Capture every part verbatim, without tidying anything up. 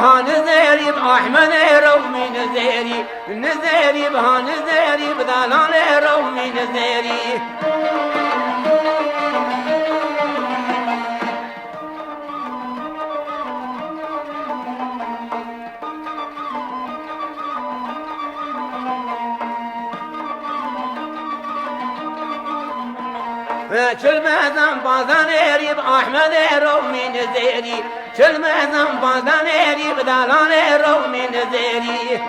Ha nizêrî bi Ehmedê rewmî nizêrî, nizêrî bi ha nizêrî bi dalalê rewmî nizêrî. Çil mezan bazan êrî bi Ehmedê rewmî nizêrî. Çil mezan bazan êrî bi dalanê rewmî nizêrî.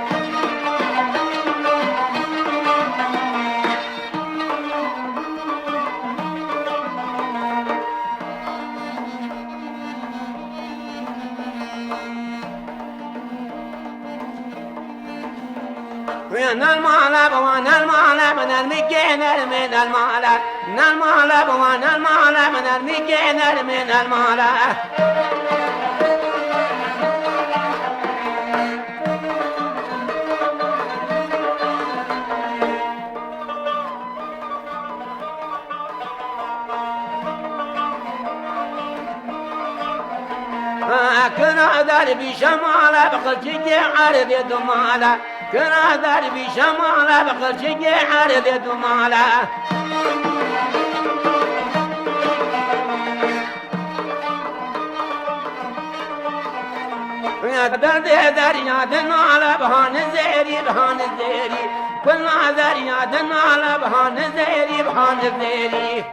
Wê nel mala baba, nel mala, bi nermî kê nermê nel mala. Nel mala baba, nel mala, bi nermî kê nermê nel mala. Kira derbîşe mala bi qilçikê erdê dumala. Kira derbîşe mala bi qilçikê erdê dumala. Derdê derya dinala bi ha nizêrî, bi ha nizêrî. Kula derya dinala bi ha nizêrî, bi ha nizêrî.